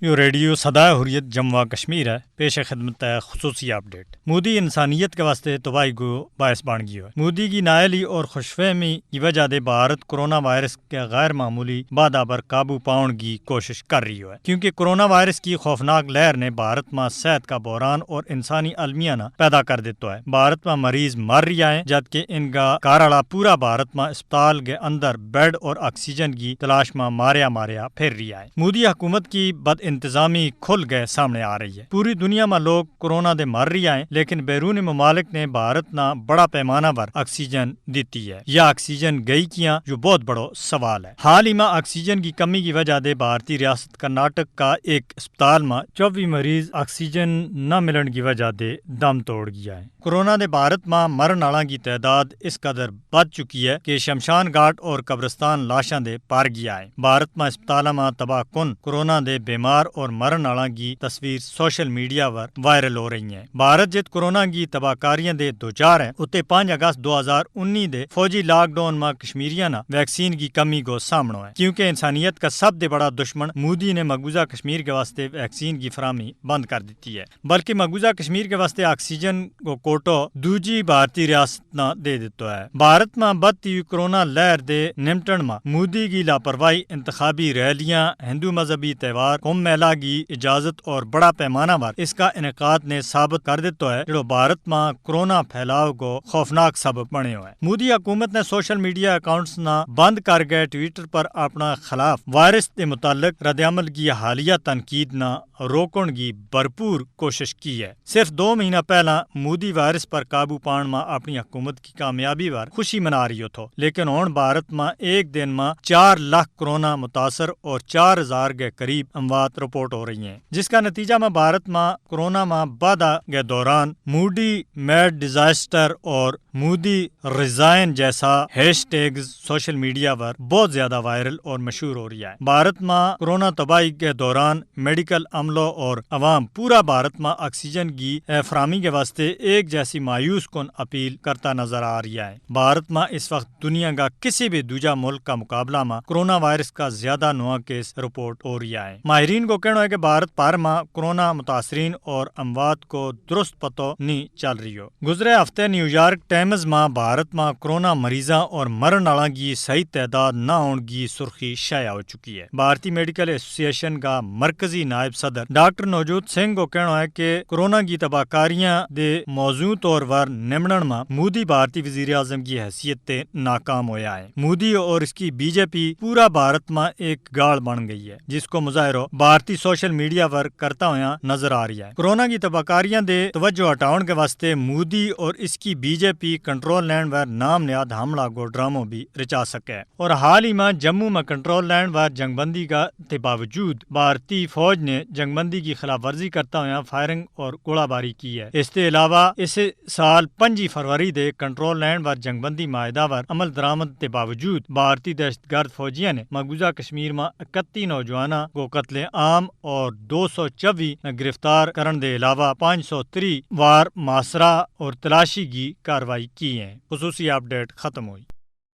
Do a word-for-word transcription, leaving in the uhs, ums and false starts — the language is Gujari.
یوہ ریڈیو سدا حریت جموں و کشمیر ہے۔ پیش خدمت ہے خصوصی اپڈیٹ۔ مودی انسانیت کے واسطے تباہی کو باعث بن گیو ہے۔ مودی کی نااہلی اور خوش فہمی کی وجہ دے بھارت کرونا وائرس کے غیر معمولی بادہ پر قابو پاؤن کی کوشش کر رہی ہوئے، کیونکہ کرونا وائرس کی خوفناک لہر نے بھارت ما صحت کا بحران اور انسانی المیہ نا پیدا کر دیتا ہے۔ بھارت ما مریض مر رہی آئے، جد کہ ان کا کاراڑا پورا بھارت ما اسپتال کے اندر بیڈ اور آکسیجن کی تلاش ما ماریا ماریا پھر رہی آئے۔ مودی حکومت کی بد انتظامی کھل گئے سامنے آ رہی ہے۔ پوری دنیا ما لوگ کرونا دے مر رہی آئے، لیکن بیرونی ممالک نے بھارت نا بڑا پیمانہ پر آکسیجن دیتی ہے۔ یا آکسیجن گئی کیاں، جو بہت بڑو سوال ہے۔ حال ہی ما آکسیجن کی کمی کی وجہ دے بھارتی ریاست کرناٹک کا ایک اسپتال ما چوبی مریض آکسیجن نہ ملن کی وجہ دے دم توڑ گیا ہے۔ کرونا دے بھارت ما مرن آلاں کی تعداد اس قدر بد چکی ہے کہ شمشان گھاٹ اور قبرستان لاشاں دے پار گیا ہے۔ بھارت ما اسپتالاں ما تباہ کن کرونا دے بیمار اور مرن آلاں کی تصویر سوشل میڈیا پر وائرل ہو رہی ہیں۔ بھارت جت کرونا کی تباہ کاریاں دے دوچار ہیں، اتے پانچ اگست دو ہزار انی دے فوجی لاک ڈاؤن ما کشمیریاں نا ویکسین کی کمی کو سامنو ہے، کیونکہ انسانیت کا سب دے بڑا دشمن مودی نے مقبوضہ کشمیر کے واسطے ویکسین کی فراہمی بند کر دیتی ہے، بلکہ مقبوضہ کشمیر کے واسطے آکسیجن کو کوٹو دوجی بھارتی ریاست نا دے دیتا ہے۔ بھارت ما بد تیوی کرونا لہر دے نمٹن ما مودی کی لاپرواہی، انتخابی ریلیاں، ہندو مذہبی تہوار کم میلہ کی اجازت اور بڑا پیمانہ پر اس کا انعقاد نے ثابت کر دیتا ہے، جڑو بھارت ما کرونا پھیلاؤ کو خوفناک سبب بنے ہوئے۔ مودی حکومت نے سوشل میڈیا اکاؤنٹس نا بند کر گئے، ٹویٹر پر اپنا خلاف وائرس دے متعلق رد عمل کی حالیہ تنقید نا روکن کی بھرپور کوشش کی ہے۔ صرف دو مہینہ پہلاں مودی وائرس پر قابو پان ما اپنی حکومت کی کامیابی پر خوشی منا رہی ہو تھو، لیکن ہن بھارت ما ایک دن ما چار لاکھ کرونا متاثر اور چار ہزار کے قریب اموات رپورٹ ہو رہی ہیں، جس کا نتیجہ ما بھارت ما کرونا ما بادہ کے دوران مودی میڈ ڈیزاسٹر اور مودی رزائن جیسا ہیش ٹیگز سوشل میڈیا پر بہت زیادہ وائرل اور مشہور ہو رہی ہے۔ بھارت ما کرونا تباہی کے دوران میڈیکل عملوں اور عوام پورا بھارت ما آکسیجن کی فراہمی کے واسطے ایک جیسی مایوس کن اپیل کرتا نظر آ رہی ہے۔ بھارت ما اس وقت دنیا کا کسی بھی دوجا ملک کا مقابلہ ما کرونا وائرس کا زیادہ نواں کیس رپورٹ ہو رہی ہے۔ ماہرین کو کہنا ہے کہ بھارت پر ما کرونا متاثرین اور اموات کو درست پتو نہیں چل رہی ہو۔ گزرے ہفتے نیویارک ٹائمز ما بھارت ما کرونا مریضاں اور مرن آلاں کی صحیح تعداد نہ ہون کی سرخی شائع ہو چکی ہے۔ بھارتی میڈیکل ایسوسی ایشن کا مرکزی نائب صدر ڈاکٹر نوجوت سنگھ کو کہنا ہے کہ کرونا کی تباہ کاریاں دے موضوع طور پر نمنن ما مودی بھارتی وزیر اعظم کی حیثیت تے ناکام ہویا ہے۔ مودی اور اس کی بی جے پی پورا بھارت ما ایک گال بن گئی ہے، جس کو مظاہرو بھارتی سوشل میڈیا پر کرتا ہویا نظر آ رہی ہے۔ کرونا کی تباہ کاریاں دے توجہ ہٹاؤن کے واسطے مودی اور اس کی بی جے پی کنٹرول لینڈ پر نام نیاد حملہ کو ڈرامو بھی رچا سکے۔ اور حال ہی ما جموں ما کنٹرول لینڈ پر جنگ بندی کا تے باوجود بھارتی فوج نے جنگ بندی کی خلاف ورزی کرتا ہویا فائرنگ اور گولا باری کی ہے۔ اس تے علاوہ اس سال پنجی فروری دے کنٹرول لینڈ پر جنگ بندی معاہدہ پر عمل درآمد دے باوجود بھارتی دہشت گرد فوجیاں نے مقبوضہ کشمیر ما اکتی نوجواناں کو قتل عام اور دو سو چوی نا گرفتار کرن دے علاوہ پانچ سو تری وار ماسرا اور تلاشی کی کاروائی کی ہیں۔ خصوصی اپڈیٹ ختم ہوئی۔